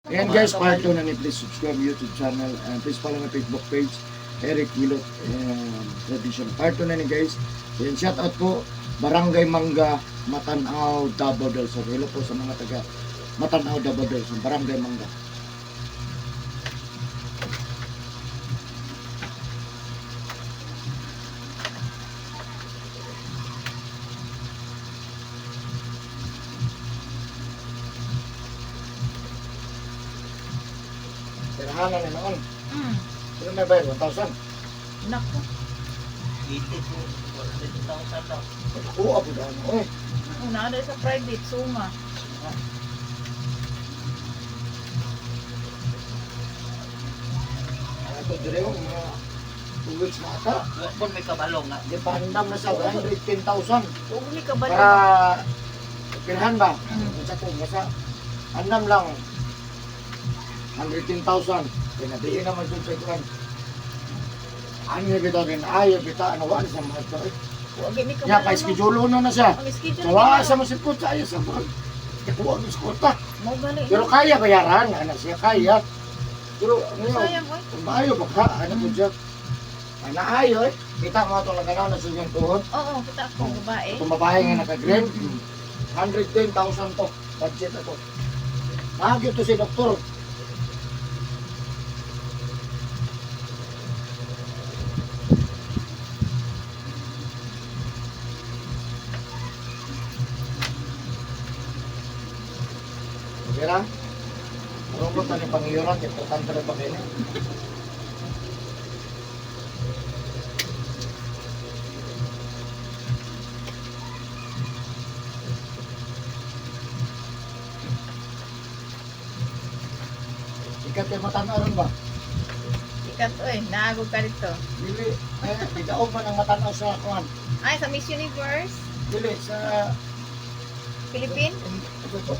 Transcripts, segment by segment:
Ayan guys, part 2 na ni, please subscribe YouTube channel and please follow my Facebook page, Eric Hilot and Tradition. Part 2 na ni, guys. Ayan, shout out po, Barangay Mangga, Matanao, Davao del Sur. Hello po sa mga taga Matanao, Davao del Sur, Barangay Mangga. Tirahanan na noon. Sino may bayad? 1,000. Naku. 80 to 100,000 daw. Pagkuha po daan mo eh. Una na sa private, suma. Ito dire yung mga 2 weeks na ata. Wa pon may kabalo nga. Di pa andam na sa 110,000. Huwag ni ka ba? Para pirhan ba? Sa ko basta andam lang 110,000. Pinadiin naman dun sa ikuan. Ano yung bitaw rin? Ayaw bitaw. Ano wala sa mga ito eh. Huwag ni ka Ya, pa schedule na na siya. Ang schedule So, wala sa masipot sa ayaw sa mga. Nakuha ang skota. Mo gani. Pero kaya bayaran. Ano siya, kaya. Pero ngayon, Sayang oy. kung maayo ba ka? Ano po siya? Ay, naayo eh. Kita mo itong naganaw na sa iyong tuhod. Oo, kita ako babae. Itong babae nga naka-green, 110,000 to. Budget na to. Mahagyo to si doktor. Okay lang? Robot na ni Pangiyuran, importante na ba kayo? Ikat yung matanaw ron ba? Ikat oy, naagog ka dito. Dili, eh, bidaog man ang matanaw sa kuan. Ay, sa Miss Universe, Dili, sa Philippine. Ito to.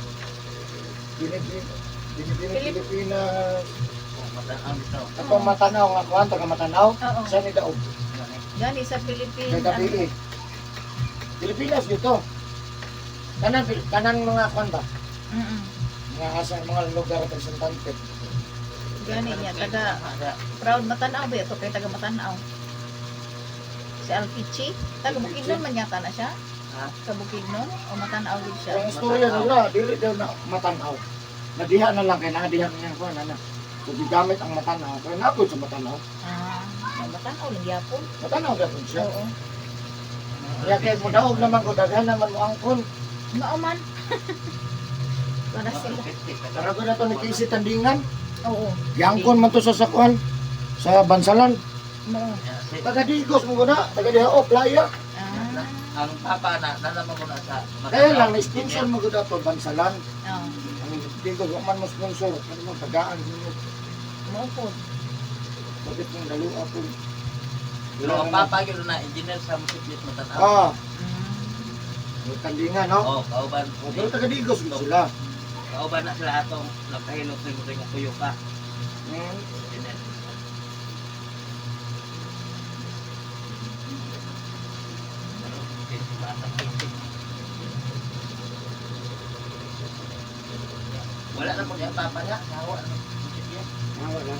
Binibini, Binibini, Pilipinas. Oh, matanaw dito. Atong matanaw nga kuan, taga matanaw. Oo. Sa ni daog? Gani. Gani sa Philippine. Kay gabi eh. Pilipinas dito. Kanan kanan mga kuan ba? Mga asa mga lugar representante. Gani niya taga proud Matanaw ba ito kay taga Matanaw. Si Alpichi, taga Bukidnon man yata na siya. Ha? Sa Bukidnon o Matanaw gid siya. Ang istorya nila dili daw na matanaw. Nadiha na lang kay nadiha niya kuan ana. So gigamit ang matanaw kay napo sa matanaw. Ah, Matanaw lang gyapon. Matanaw gyapon siya. Oo. Kaya kay mo daog naman ko daghan naman mo angkon. Mao man. Para sila. Tara ko na to ni Casey Tandingan. Oo. Giangkon man to sa sakuan sa Bansalan. Mao. Taga Digos mo na, taga diha o playa. Ah. Ang papa na nalaman ko na sa Kaya lang na sponsor mo gud ato Bansalan. Oo. Ang Digos wa man mo sponsor, ano mo tagaan mo. Mao po. Bakit mong dalua po? Pero ang papa gyud na engineer sa munisipyo Matanaw. Ah, may Tandingan no. Oh, kauban. Oh, pero taga Digos gud sila. Kauban na sila atong nagpahilot sa mga kuyo ka. Engineer. Pero, okay, batang 50. Wala na po niya papa niya. Nawa na munisipyo. Ah, wala.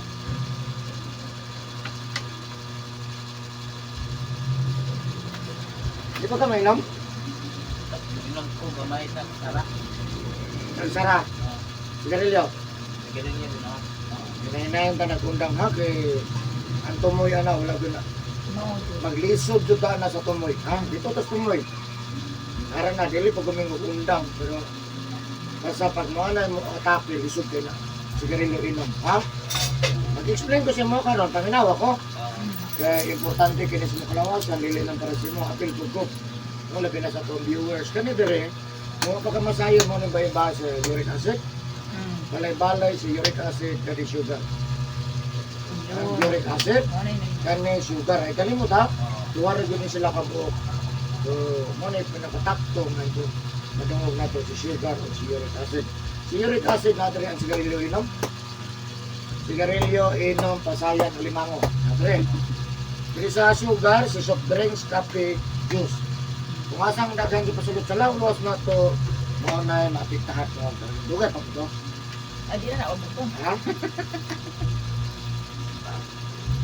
Di ba ka mainom? Inom ko gamay sa sara. Sara, sigarilyo. Ganun yun, no? Hinahinayan ta nagundang ha kay ang tumoy ana wala gyud na. Mao jud. Maglisod jud ta na sa tumoy ha. Dito tas tumoy. Ara na dili pa guming undang pero basta pag mo ana mo atake lisod kay na sigarilyo inom ha. Mag-explain ko sa mo karon paminawa ko. Kaya importante kini sa mga kalawasan dili lang para sa imo apil pud ko. No, labi na sa atong viewers kani dire mo pagkamasayo mo ning baybay sa uric acid, balay-balay si uric acid kani sugar. Ang Yun. uric acid Mao na yun. kani sugar ay kalimot ha. Oo. Duwa ra gyud ni sila kabuok. So, mo na yung pinakatakto nga ito. Madungog na to si sugar o si uric acid. Si uric acid na diri ang sigarilyo inom. Sigarilyo, inom, pasayan, limango. Nadre. Diri sa sugar, si soft drinks, kape, juice. Kung asang daghan gi pasulod sa lawas na to, mo na maapektahan mo. Dugay pa to. Ay, di na naubos. Ha?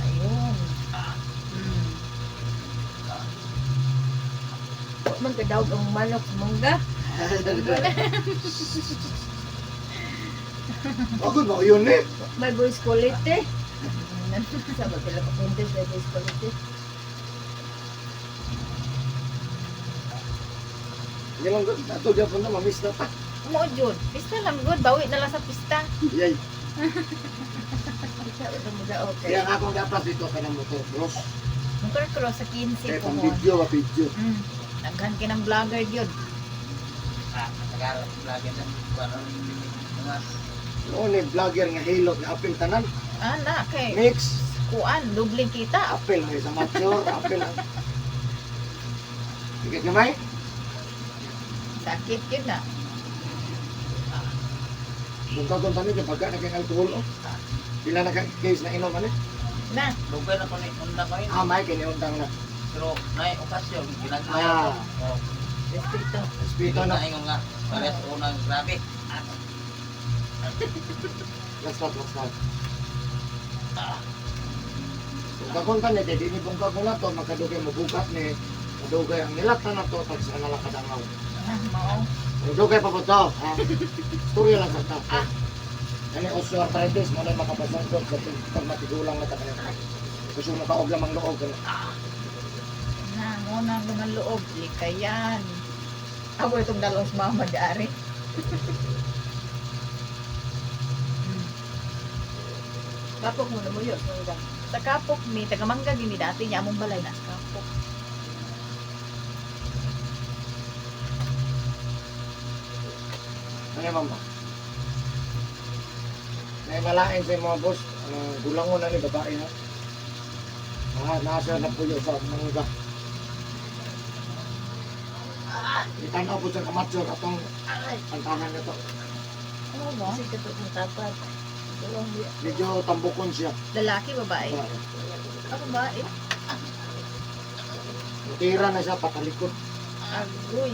Ayun. Wa man kadawag ang manok sa mangga. Wagod mo yun eh. May voice quality. Sa ba sila pa-contest may voice quality. Hindi lang gud ato gyapon na mamiss na ta. Mo jud. Pista lang gud, bawi na lang sa pista. Yay. Sa ba mo daog Kaya kay. nga akong dapat dito ka ng motor cross. Motor cross sa 15 Kaya ko pang mo. video, wa video. Daghan kay ng vlogger gyud. Ah, Tagalog lagi na. Parang mas Noon eh, vlogger nga hilot nga apil tanan. Ah, na kay Mix. kuan, dubling kita. Apil may sa mature, apil ang. Sige gamay. Sakit gyud na. Bungkagon tani kay baga na kay alcohol oh. Pila na ka case na inom ani? Na, Dugay na ko ni unda ko yun. Ah, may kini undang na. Pero nay okasyon ginagmay Ah. ako. Oh, Respeto. Respeto na na. ingon nga. Parehas unang grabe. Last not, last not. Bungkagon tani kay di ni bungkagon na to makadugay mo bukat ni madugay ang nilata na to tag sa nala kadangaw. ah, mao. Dugay pa po to, ha? Storya lang sa ta. Kani osteoarthritis mo na makapasangkot sa pag matigulang na ta kanina. Gusto mo kaog lamang loob kani. Na, mo na ang loob. Likayan. Ako itong dalawang sa mama dari. Kapok mo na mo yun. Mangga. Sa kapok mi, taga mangga gini dati niya among balay na sa kapok. Ano mama? May malain sa mga boss, ang gulangon na ni babae ha. Ah, nasa na puyo sa mangga. Itanaw po sa kamatsor atong pantahan na to. Ano ba? Kasi kato ang tapat. Tulong biya. Medyo tambukon siya. Lalaki, babae? Babae. Ah, babae. Tira na siya patalikod. Agoy.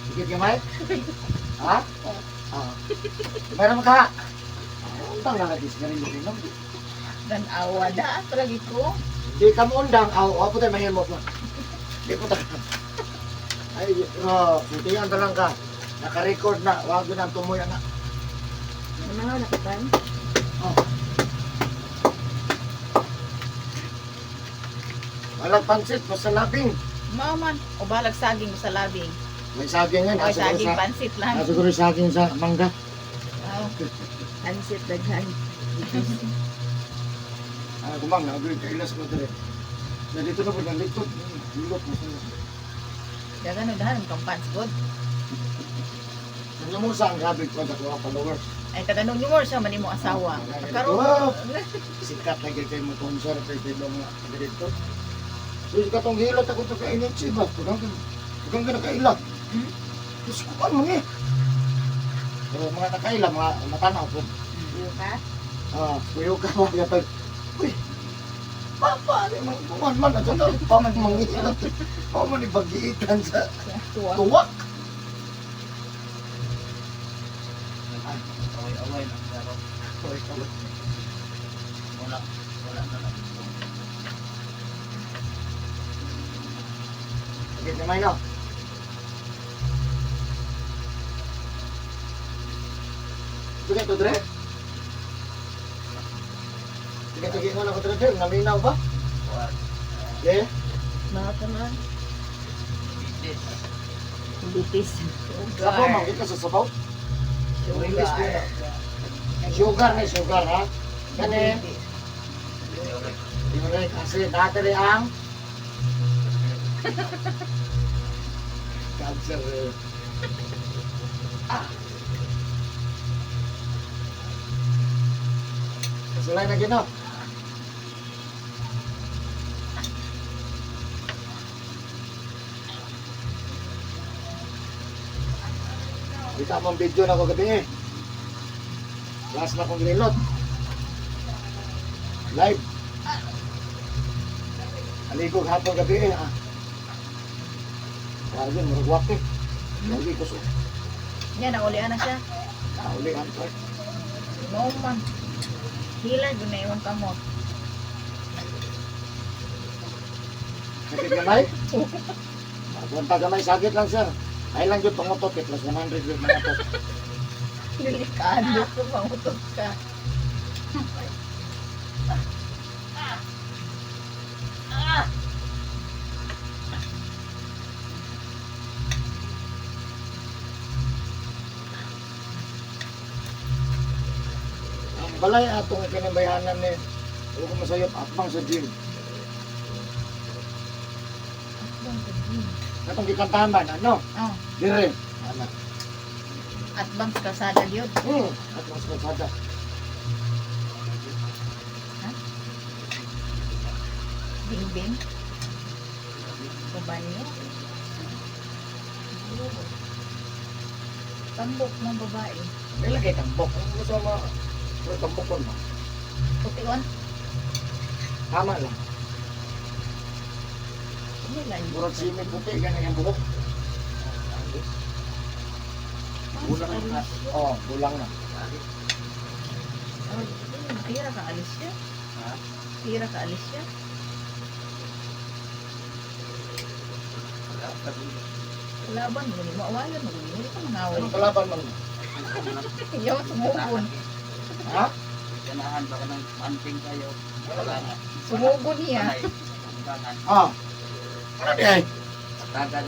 Sige gamay? Ha? Ah. Meron ka? Undang na lagi siya rin yung Ganawa da, palagi ko. Di ka mo undang, aw, aw po tayo mahimot mo. Di po tayo. Ay, oh, sutihan ta lang ka. Naka-record na, wag na ang tumoy na. Mga nakapan. Oh. Walang pansit, basta labing. Mao man, o balag saging sa labing. May saging yan, O nasa siguro saging sa, pansit lang. nasa siguro saging sa mangga. Oh, Ansit daghan. Ah, kumang, nagawin, kailas ko dire. Na dito na po, nandito. Hilot mo sila. dagan dahan kang pants god. Nangamusa ang grabe ko sa mga followers. Ay taga nung more siya man imo asawa. Karon Wow! Sikat lagi kayo mo sponsor sa ito mga taga dito. So, sikat tong hilot ako to kay Initsi ba? Tugang ka nakaila. Hmm? Diyos ko pa mga eh. Pero mga nakaila, mga matanaw po. Iyo ka? Ah, kuyo ka mga yatag. Uy, papa, ano man, kuman man, at ano, paman manghilot. Paman ibagiitan sa tuwa. tuwak. Away-away na pero wala wala na lang. Sige, gamay na. Sige, to dre. Sige, sige, nga na ko dre, dre. Naminaw ba? Kuan Okay. Mga ka man. bitis. Bitis. Sabaw, mangkit ka sa sabaw. English po na. Sugar na sugar, ha? Kani, uric acid. Dati rin ang cancer. Eh. Ah. Kasulay na gino. Kita mong video na ko gabi eh. Last na kong lilot. Live. Maligog hapon gabi eh, ah. Lagi, murag wak eh. Lagi ko so. Nya naulian na siya. Nauli ang to. Mao man. Hila gyud na imong kamot. Sakit gamay? Magwanta gamay, sakit lang sir. Ay lang yun, tungotok eh, plus 100 yun mga to. Delikado ko mangutot ka. Ang balay atong kinabayanan ni, huwag ko masayop, atbang sa gym. Atong gikantahan ba, ano? Oh, Dire. Ana. atbang sa kalsada gyud. Atbang sa kalsada. Bingbing. Kubanyo. Tambok ng babae. Nilagay tambok. Ang gusto mo, pero tambok ko no. Pution. Tama lang. Nila. Murag simi puti, ganyan ang buhok. Gulang na. Oh, gulang na. Oh, tira ka alis siya. Ha? Tira ka alis siya. Wala pa dun. Laban mo ni maawayan mo ni ka mangaway. Anong kalaban man? Yaw sumugon. Ha? Ganahan baka nang manting kayo. Wala na. Sumugon niya. Panay. Ang Ah. Ano di ay? Tagal.